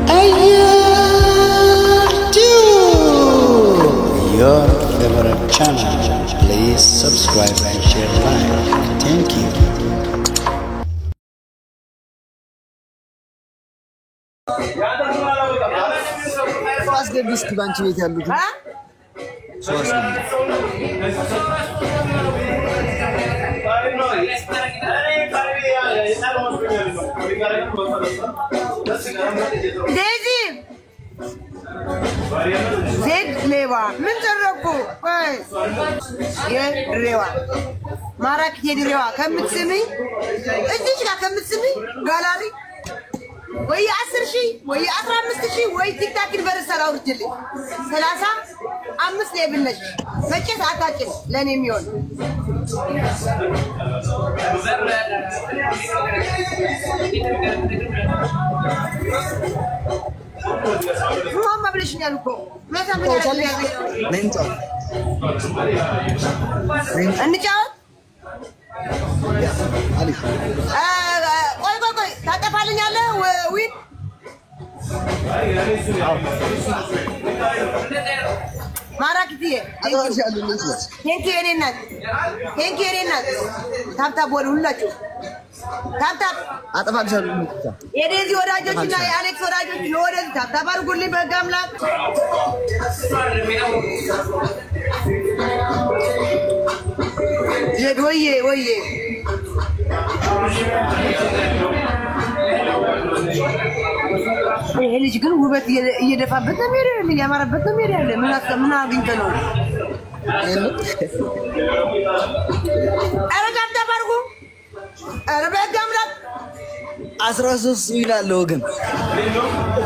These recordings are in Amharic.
Ayartu, your favorite channel. Please subscribe and share like. Thank you. አስገቢ እስኪ ባንቺ ቤት ያሉት ሰው አስገቢ። ዴዚ ዜድ ሌባ ምን ሰረኩ? ቆይ የድሬዋ ማራኪ የድሬዋ ከምትስሚ እዚች ጋር ከምትስሚ ጋላሪ ወይ 10,000 ወይ 15,000 ወይ ቲክታክ ዩኒቨርሳል አውርጅልኝ። 35 level ነሽ። መቼስ አታጭም ለእኔ የሚሆን። ማማ ብለሽኛል እኮ። ነይ እንጫወት። እንጫወት። አሪፍ። ቆይ ቆይ ቆይ፣ ታጠፋልኛለህ win? ማራኪትዬ። አጠፋልሻለሁ። እንዴት ነሽ? Thank you የኔ እናት፣ thank you የኔ እናት። Tap tap ወደ ሁላችሁ tap tap። አጠፋልሻለሁ። እንዴት ነሽ? የዴዚ ወዳጆች እና የአሌክስ ወዳጆች ነው። ወደዚህ tap tap አድርጉልኝ በሕግ አምላክ። ዜድ ወዬ ወዬ። ይሄ ልጅ ግን ውበት እየደፋበት ነው የሚሄደው ያለ፣ እያማረበት ነው የሚሄደው ያለ። ምን አግኝተህ ነው? ኧረ tap tap አድርጉ። ኧረ በሕግ አምላክ። 13 win አለ ወገን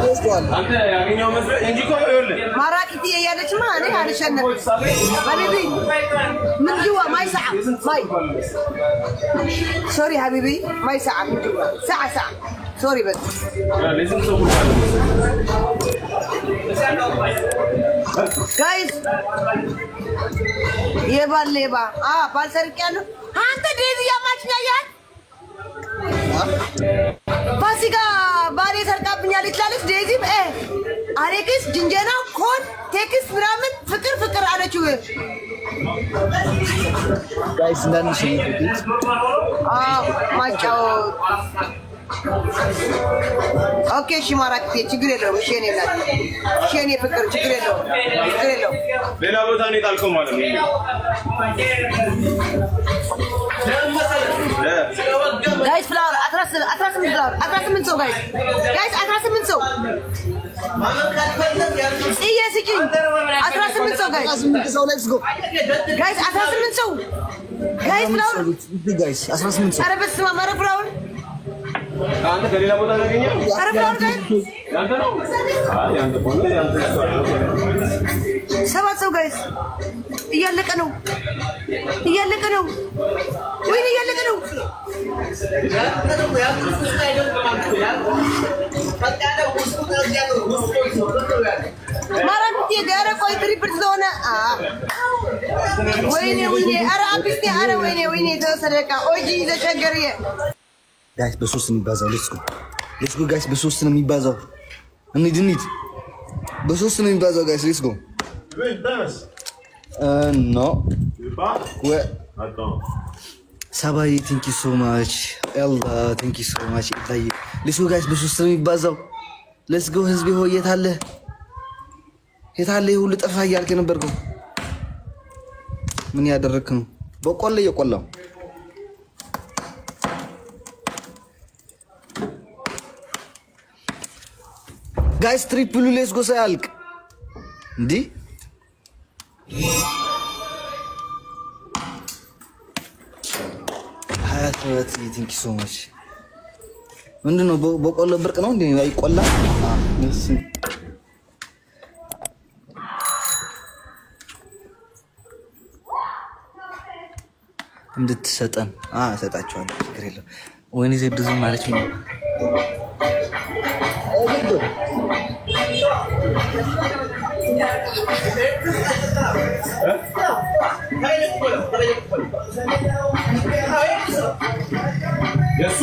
ወስዷል። ማራኪት እያለችማ እኔ አልሸነፍም። حبيبي من جوا ماي ساعة ماي sorry حبيبي ماي ساعة من جوا ساعة ساعة sorry بس guys የባል ሌባ ባል ሰርቄያለሁ። አንተ ዴዚ እያማችኝ አየሃት? ፋሲካ ባሌ ሰርቃብኛለች ትላለች። ዴዚም አሌክስ ጅንጀና call text ምናምን ፍቅር ፍቅር አለችው። Guys እንዳንሸነፍ። አዎ ማጫወት። Okay እሺ፣ ማራኪ ችግር የለውም። እሺ የእኔ እናት፣ እሺ የእኔ ፍቅር ችግር የለውም፣ ችግር የለውም። ሌላ ቦታ ነው የጣልከው ማለት ነው። Guys flower 18 flower 18 ሰው guys guys 18 ሰው ጽዬ ስጭኝ 18 ሰው guys። 18 ሰው let's go። Guys 18 ሰው guys flower። Guys 18 ሰው። ኧረ በስመ አብ፣ ኧረ flower። አንተ ከሌላ ቦታ ታገኘው? ኧረ flower guys። ያንተ ነው? አይ ያንተ ከሆነ ያንተ። 7 ሰው guys፣ እያለቀ ነው፣ እያለቀ ነው፣ ወይኔ እያለቀ ነው። ማራኪ ኧረ ቆይ triple ስለሆነ ወይኔ ወይኔ፣ ኧረ አቢስቴ፣ ኧረ ወይኔ ወይኔ፣ ተወሰደ ዕቃ ኦጂ ዘሸገርዬ። Guys በሶስት ነው የሚባዛው። Let's go let's go guys በሶስት ነው የሚባዛው። እንሂድ እንሂድ። በሶስት ነው የሚባዛው guys let's go። No ሳባዬ thank you so much፣ ኤልዳ thank you so much፣ ኤልዳዬ let's go guys በሶስት ነው የሚባዛው። Let's go ህዝቤ ሆይ የት አለ የት አለ? ይህ ሁሉ ጠፋ እያልክ የነበርከው ምን ያደረግክ ነው? በቆሎ እየቆላው። Guys triple ኡ let's go ሳያልቅ እንዲህ። 27 thank you so much። ምንድን ነው በቆሎ ብርቅ ነው እንዴ? አይቆላ? እንድትሰጠን እሰጣቸዋለሁ። ችግር የለም። ወይኔ ዜድ ዝም ማለች ነው። የእሱ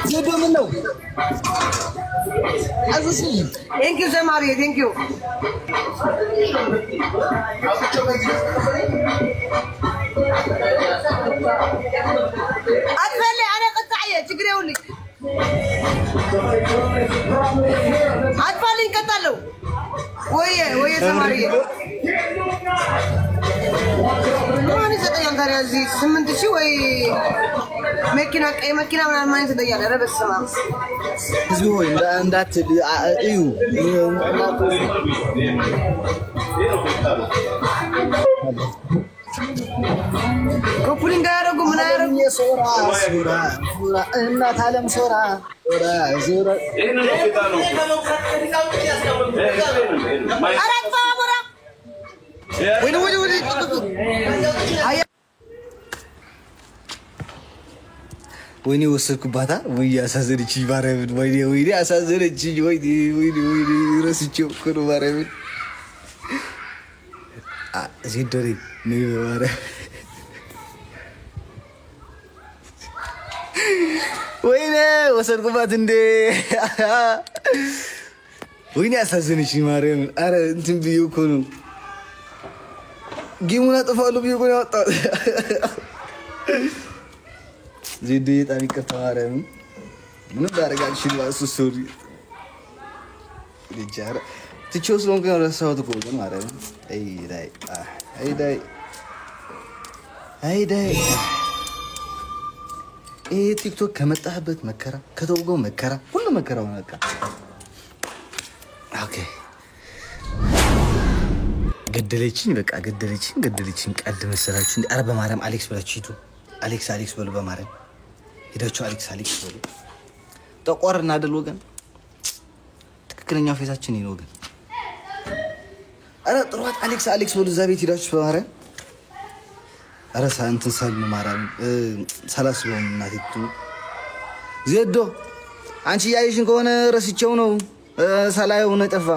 ዜዶ ምን ነው አዘስኝ። Thank you ዘማሪ፣ thank you። አትፈልይ፣ ኣነ ቅጣዕ እየ፣ ችግር የብሉይ። አትፈልኝ፣ እቀጣለሁ። ወየ ወየ ዘማሪዬ፣ ማን ይሰጠኛል ታዲያ? እዚህ 8,000 ወይ መኪና፣ ቀይ መኪና ምናምን ማን ይሰጠኛል? ኧረ በስመ አብ። ህዝቢ ሆይ እንዳት እዩ። Copy link አያደርጉ፣ ምን አያደርጉ። ሶራ ሶራ ሶራ እናት አለም ሶራ ሶራ ሶራ። ይሄንን ነው የጣለው። ኧረ አጥፋ አሞራ። ወይኔ ወይኔ ወይኔ! አያ። ወይኔ ወሰድኩባታ። ወይ አሳዘነችኝ ማርያምን። ወይኔ ወይኔ አሳዘነችኝ። ወይኔ ወይኔ ወይኔ ረስቼው እኮ ነው ማርያምን። ዜዶ ነኝ ነይ በማርያም። ወይኔ ወሰድኩባት እንዴ! ወይኔ አሳዘነችኝ ማርያምን። አረ እንትን ብዬ እኮ ነው፣ game ኡን አጠፋለሁ ብዬ እኮ ነው ያወጣሁት። ዜዶ በጣም ይቅርታ ማርያምን፣ ምንም ላደርግ አልችልም። እሱ sorry ልጅ። ኧረ ትቼው ስለሆንኩ ነው ረሳሁት እኮ ግን ማርያምን። አይ ዳይ አይ ዳይ አይ ዳይ። ይሄ ቲክቶክ ከመጣህበት መከራ፣ ከተውገው መከራ፣ ሁሉ መከራ ሆነ በቃ። Okay ገደለችኝ፣ በቃ ገደለችኝ፣ ገደለችኝ። ቀልድ መሰላችሁ እንዴ? ኧረ በማርያም አሌክስ ብላችሁ ሂዱ። አሌክስ አሌክስ በሉ፣ በማርያም ሄዳችሁ አሌክስ አሌክስ በሉ። ጠቆር እናደል ወገን፣ ትክክለኛው face ኣችን ይሄ ነው ወገን። ኧረ ጥሯት፣ አሌክስ አሌክስ በሉ እዛ ቤት ሄዳችሁ በማርያም። ኧረ እንትን ሳል ማርያም ሳላስበው እናቴ ትሙት። ዜዶ አንቺ እያየሽን ከሆነ ረስቼው ነው፣ ሳላየው ነው የጠፋ።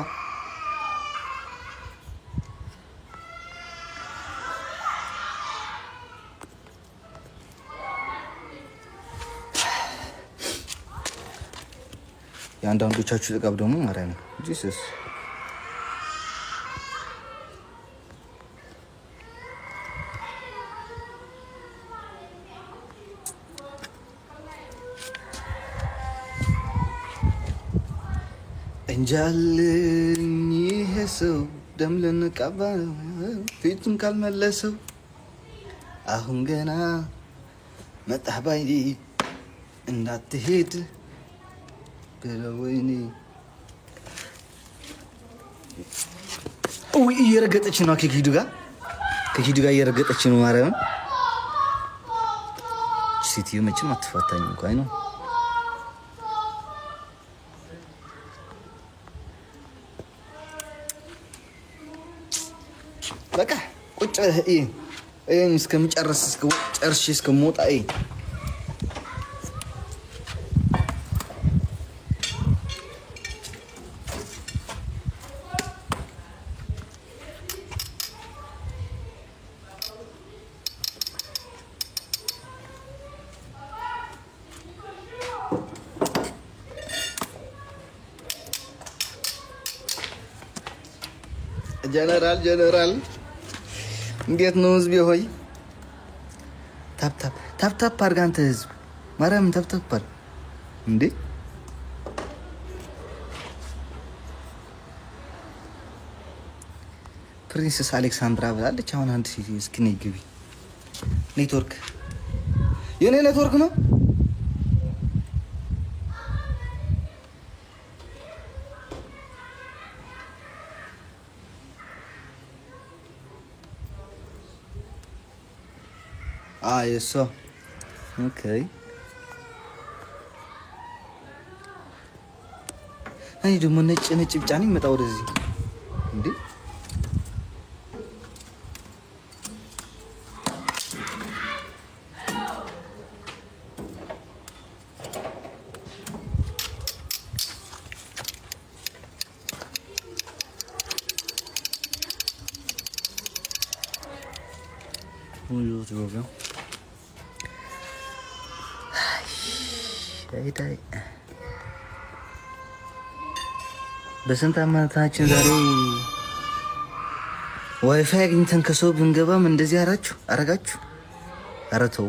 የአንዳንዶቻችሁ ጥጋብ ደግሞ ማርያም Jesus። እንጃልኝ ይሄ ሰው ደም ልንቀባ ፊቱን ካልመለሰው። አሁን ገና መጣህ ባይ እንዳትሄድ ብለው። ወይኔ ውይ እየረገጠች ነው ከኪዱ ጋር እየረገጠች ነው። ማርያምን ሴትዮ መቼም አትፋታኝም እኮ። አይ ነው። በቃ ቁጭ ብለህ እይ እይን እስከምጨርስ፣ እስከ ጨርሼ እስከምወጣ እይ። ጀነራል ጀነራል እንዴት ነው ህዝቤ ሆይ? Tap tap tap tap አድርግ አንተ ህዝብ፣ ማርያምን tap tap አድርግ እንዴ። Princess አሌክሳንድራ ብላለች። አሁን አንድ ሴት እስኪ ነይ ግቢ። ኔትወርክ የኔ ኔትወርክ ነው። የእሷ okay። እኔ ደግሞ ነጭ ነጭ ብጫ ነው የሚመጣው ወደዚህ እንዴ። Bonjour, tu vas bien? ዳይ ዳይ፣ በስንት አመታችን ዛሬ ዋይፋይ አግኝተን ከሰው ብንገባም እንደዚህ አራችሁ አረጋችሁ። ኧረ ተው።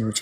ውጪ።